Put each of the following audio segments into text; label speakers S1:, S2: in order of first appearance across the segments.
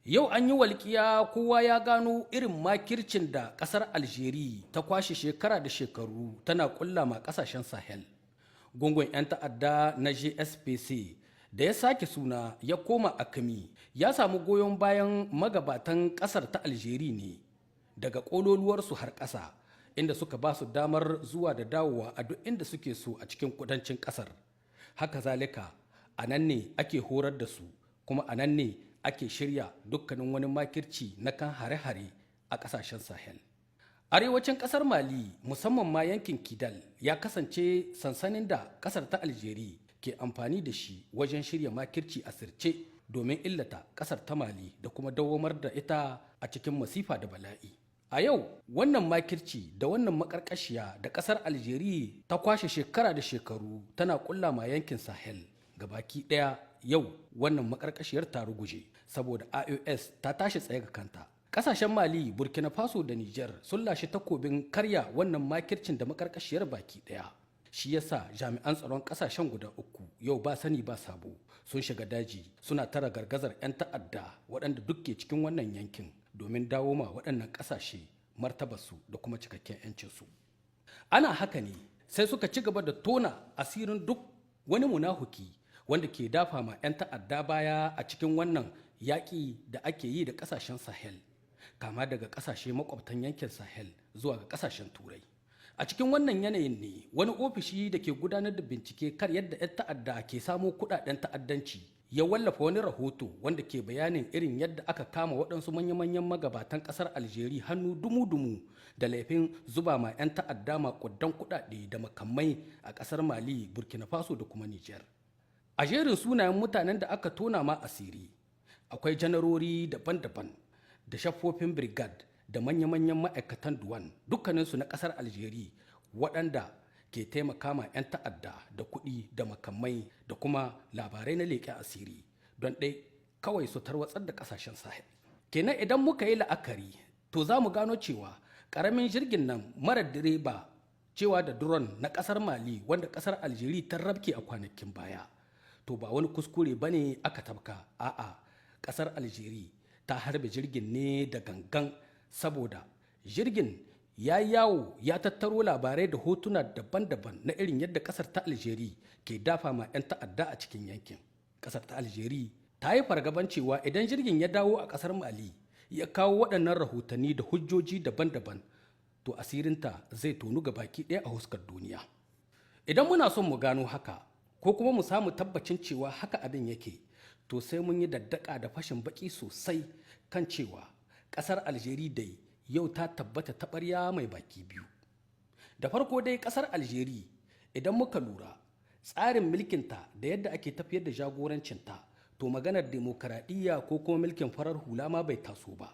S1: Yau an yi walƙiya, kowa ya gano irin makircin da ƙasar Algeria ta kwashe shekara da shekaru tana ƙulla ma ƙasashen Sahel. Gungun 'yan ta'adda na GSPC da ya sake suna ya koma AQMI ya samu goyon bayan magabatan ƙasar ta Algeria ne daga ƙololuwarsu har ƙasa, inda suka ba su damar zuwa da dawowa a duk inda suke so a cikin kudancin ƙasar. Haka zalika, a nan ne ake horar da su, kuma a nan ne ake shirya dukkanin wani makirci na kan hare-hare a ƙasashen Sahel. Arewacin ƙasar Mali, musamman ma yankin Kidal, ya kasance sansanin da ƙasar ta Algeria ke amfani da shi wajen shirya makirci a sirce domin illata ƙasar ta Mali da kuma dawamar da ita a cikin masifa da bala'i. A yau wannan makirci da wannan makarkashiya da ƙasar Algeria ta kwashe shekara da shekaru tana kulla ma yankin Sahel gabaki ɗaya, yau wannan makarkashiyar ta ruguje saboda AES ta tashi tsaye ga kanta. Kasashen Mali, Burkina Faso da Niger sun lashe takobin karya wannan makircin da makarkashiyar baki daya. Shi yasa jami'an tsaron kasashen guda uku yau ba sani ba sabo sun shiga daji suna tara gargazar 'yan ta'adda waɗanda duk ke cikin wannan yankin domin dawo ma waɗannan ƙasashe martabarsu da kuma cikakken 'yancinsu. Ana haka ne sai suka ci gaba da tona asirin duk wani munahuki wanda ke dafa ma 'yan ta'adda baya a cikin wannan yaƙi da ake yi da ƙasashen Sahel, kama daga ƙasashe makwabtan yankin Sahel zuwa ga ƙasashen Turai. A cikin wannan yanayin ne wani ofishi da ke gudanar da bincike kar yadda 'yan ta'adda ke samo kudaden ta'addanci ya wallafa wani rahoto wanda ke bayanin irin yadda aka kama waɗansu manya-manyan magabatan ƙasar Algeria hannu dumu-dumu da laifin zuba ma 'yan ta'adda maƙudan kuɗaɗe da makamai a ƙasar Mali, Burkina Faso da kuma Niger. A jerin sunayen mutanen da aka tona ma asiri akwai janarori daban-daban da shafofin brigade da manya-manyan ma'aikatan douane, dukkaninsu na kasar Algeria, waɗanda ke taimaka ma 'yan ta'adda da kuɗi da makamai da kuma labarai na leƙen asiri don ɗai kawai su tarwatsar da ƙasashen Sahel. Kenan idan muka yi la'akari, to za mu gano cewa ƙaramin jirgin nan mara direba, cewa da drone, na ƙasar Mali wanda ƙasar Algeria ta rabke a kwanakin baya, to ba wani kuskure ba ne aka tabka. A'a, ƙasar Algeria ta harbe jirgin ne da gangan saboda jirgin ya yawo ya tattaro labarai da hotuna daban-daban na irin yadda kasar ta Algeria ke dafa ma 'yan ta'adda a cikin yankin. Kasar ta Algeria ta yi fargaban cewa idan jirgin ya dawo a kasar Mali ya kawo waɗannan rahotanni da hujjoji daban-daban, to asirinta zai tonu ga baki ɗaya a huskar duniya. Idan muna son mu gano haka ko kuma mu samu tabbacin cewa haka abin yake, to sai mun yi daddaka da fashin baki sosai kan cewa kasar Algeria dai yau ta tabbata taɓarya mai baki biyu. Da farko dai, kasar Algeria, idan muka lura tsarin mulkinta da yadda ake tafiyar da jagorancinta, to maganar demokaradiyya ko kuma mulkin farar hula ma bai taso ba,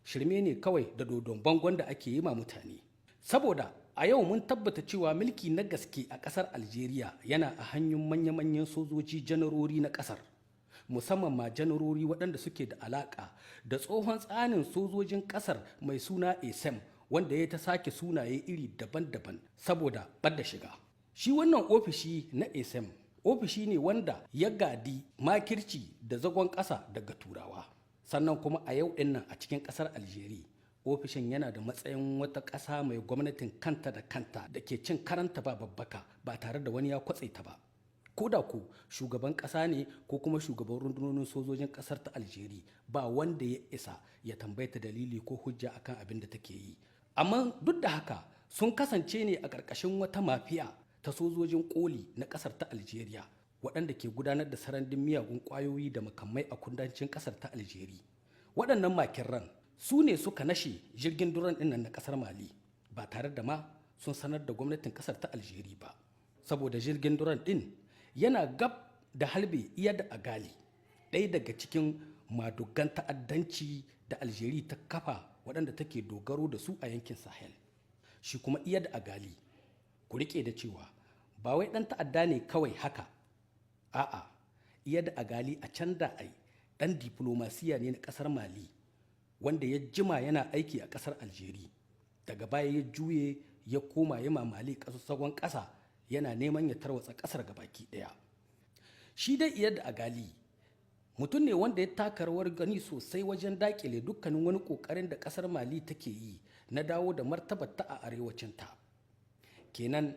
S1: shirme ne kawai da dodon bangon da ake yi ma mutane. Saboda a yau mun tabbata cewa mulki na gaske a kasar Algeria yana a hannun manya-manyan sojoji, janarori na kasar, musamman ma janarori waɗanda suke da alaƙa da tsohon tsanin sojojin ƙasar mai suna ASEM, wanda ya ta sake sunaye iri daban-daban saboda ɓadda shiga. Shi wannan ofishi na ASEM ofishi ne wanda ya gadi makirci da zagon ƙasa daga Turawa. Sannan kuma a yau ɗin nan a cikin ƙasar Algeria ofishin yana da matsayin wata ƙasa mai gwamnatin kanta da kanta da ke cin karanta ba babbaka ba tare da wani ya kwatse ta ba, ko da ko shugaban ƙasa ne ko kuma shugaban rundunonin sojojin ƙasar ta Algeria. Ba wanda ya isa ya tambayta dalili ko hujja akan abin da take yi. Amma duk da haka sun kasance ne a ƙarƙashin wata mafiya ta sojojin koli na ƙasar ta Algeria waɗanda ke gudanar da sarandin miyagun ƙwayoyi da makamai a kudancin ƙasar ta Algeria. Waɗannan makirran su ne suka nashe jirgin drone ɗin na ƙasar Mali ba tare da ma sun sanar da gwamnatin ƙasar ta Algeria ba, saboda jirgin drone ɗin yana gab da halbe Iyad Ag Ghali, ɗaya daga cikin madugan ta'addanci da Algeria ta kafa waɗanda take dogaro da su a yankin Sahel. Shi kuma Iyad Ag Ghali, ku riƙe da cewa ba wai ɗan ta'adda ne kawai haka. A'a, Iyad Ag Ghali a can da ai ɗan diplomasiya ne na ƙasar Mali wanda ya jima yana aiki a ƙasar Algeria. Daga baya ya juye ya koma ya Mali zagon ƙasa, yana neman ya tarwatsa ƙasar gabaki ɗaya. Shi dai Iyad Ag Ghali Mutum ne wanda ya taka rawar gani sosai wajen dakile dukkanin wani kokarin da kasar Mali take yi na dawo da martabarta a arewacinta. Kenan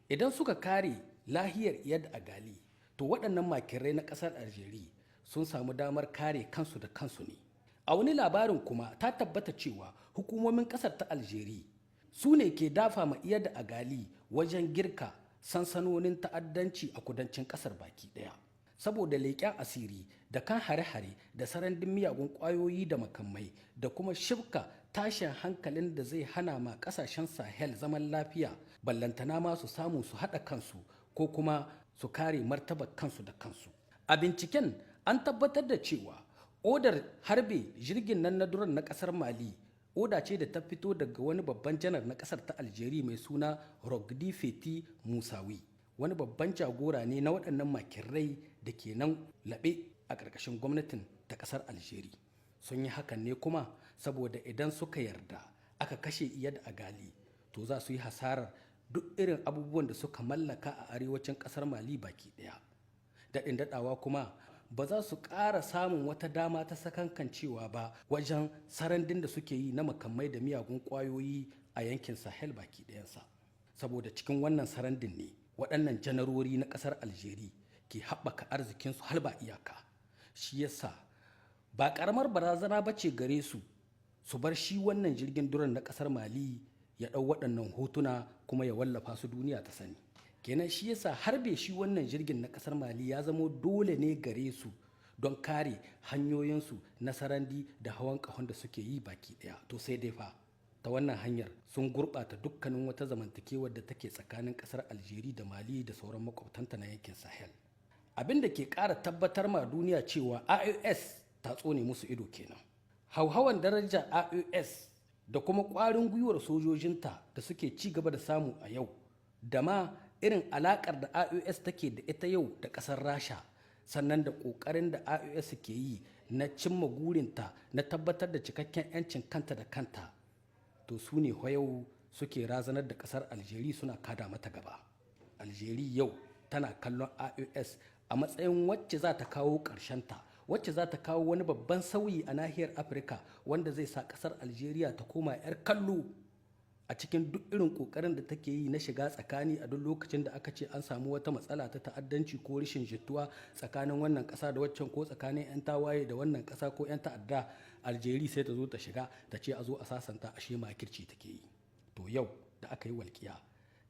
S1: idan suka kare lahiyar Iyad Agali, to waɗannan makirai na ƙasar Algeria sun samu damar kare kansu da kansu ne. A wani labarin kuma, ta tabbata cewa hukumomin ƙasar ta Algeria su ne ke dafa ma Iyad Agali wajen girka sansanonin ta'addanci a kudancin ƙasar baki ɗaya, saboda leƙen asiri da kan hare-hare da sarandin miyagun ƙwayoyi da makamai da kuma shibka tashin hankalin da zai hana ma ƙasashen Sahel zaman lafiya, ballantana ma su samu su haɗa kansu ko kuma su kare martabar kansu da kansu. A binciken, an tabbatar da cewa odar harbe jirgin nan na drone na ƙasar Mali oda ce da ta fito daga wani babban janar na ƙasar ta Algeria mai suna Rogdi Feti Musawi, wani babban jagora ne na waɗannan makirrai da ke nan laɓe a ƙarƙashin gwamnatin ta ƙasar Algeria. Sun yi hakan ne kuma saboda idan suka yarda aka kashe Iyad Agali, to za su yi hasarar duk irin abubuwan da suka mallaka a arewacin ƙasar Mali baki ɗaya. Daɗin daɗawa kuma, ba za su ƙara samun wata dama ta sakankancewa ba wajen sarandin da suke yi na makamai da miyagun ƙwayoyi a yankin Sahel baki ɗayansa, saboda cikin wannan sarandin ne waɗannan janarori na ƙasar Algeria ke haɓaka arzikinsu har ba iyaka. Shi yasa ba ƙaramar barazana ba ce gare su su bar shi wannan jirgin drone na ƙasar Mali ya ɗau waɗannan hotuna kuma ya wallafa su duniya ta sani. Kenan shi yasa harbe shi wannan jirgin na ƙasar Mali ya zamo dole ne gare su don kare hanyoyinsu na sarandi da hawan ƙahon da suke yi baki ɗaya. To sai dai fa, ta wannan hanyar sun gurɓata dukkanin wata zamantakewar da take tsakanin ƙasar Algeria da Mali da sauran makwabtanta na yankin Sahel. Abin da ke ƙara tabbatar ma duniya cewa AES ta tsone musu ido kenan, hauhawan darajar AES da kuma ƙwarin gwiwar sojojinta da suke ci gaba da samu a yau, da ma irin alaƙar da AES take da ita yau da ƙasar Rasha, sannan da ƙoƙarin da AES ke yi na cimma gurinta na tabbatar da cikakken 'yancin kanta da kanta, to su ne yau suke razanar da ƙasar Algeria, suna kada mata gaba. Algeria yau tana kallon AES a matsayin wacce za ta kawo ta, wacce za ta kawo wani babban sauyi a nahiyar Afirka wanda zai sa ƙasar Algeria ta koma 'yar kallo a cikin duk irin kokarin da take yi na shiga tsakani a duk lokacin da aka ce an samu wata matsala ta ta'addanci ko rashin jituwa tsakanin wannan kasa da waccan, ko tsakanin 'yan tawaye da wannan kasa, ko 'yan ta'adda. Algeria sai ta zo ta shiga ta ce a zo a sasanta, ashe makirci take yi. To yau da aka yi walƙiya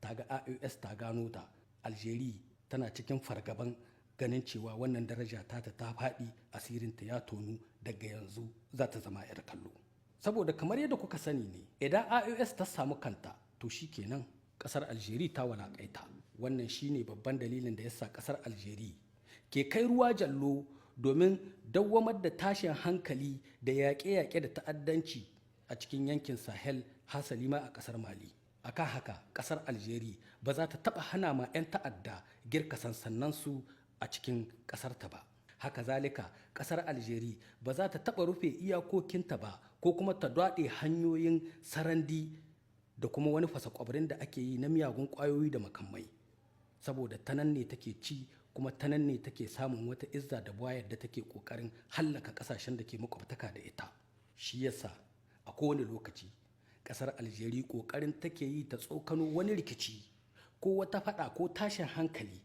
S1: ta ga AES ta gano ta, Algeria tana cikin fargaban ganin cewa wannan daraja ta ta faɗi, asirinta ya tonu, daga yanzu za ta zama 'yar kallo. Saboda kamar yadda kuka sani ne, idan AES ta samu kanta, to kenan kasar Algeria ta walakaita. Wannan shine babban dalilin da yasa kasar Algeria ke kai ruwa jallo domin dawwamar da tashin hankali da yaƙe-yaƙe da ta'addanci a cikin yankin Sahel, hasali ma a kasar Mali. Akan haka, kasar Algeria ba za ta taɓa hana ma 'yan ta'adda girka sansannansu a cikin ƙasarta ba. Haka zalika, kasar Algeria ba za ta taɓa rufe iyakokinta ba ko kuma ta daɗe hanyoyin sarandi da kuma wani fasakwabrin da ake yi na miyagun ƙwayoyi da makamai, saboda ta nan ne take ci, kuma ta nan ne take samun wata izza da wayar da take ƙoƙarin hallaka ƙasashen da ke makwabtaka da ita. Shi yasa a kowane lokaci ƙasar Algeria ƙoƙarin take yi ta tsokano wani rikici ko wata faɗa ko tashin hankali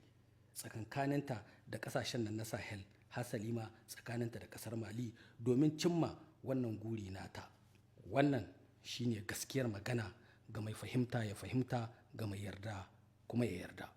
S1: tsakankaninta da ƙasashen nan na Sahel, hasali ma tsakaninta da kasar Mali, domin cimma wannan guri nata. Wannan shine gaskiyar magana, ga mai fahimta ya fahimta, ga mai yarda kuma ya yarda.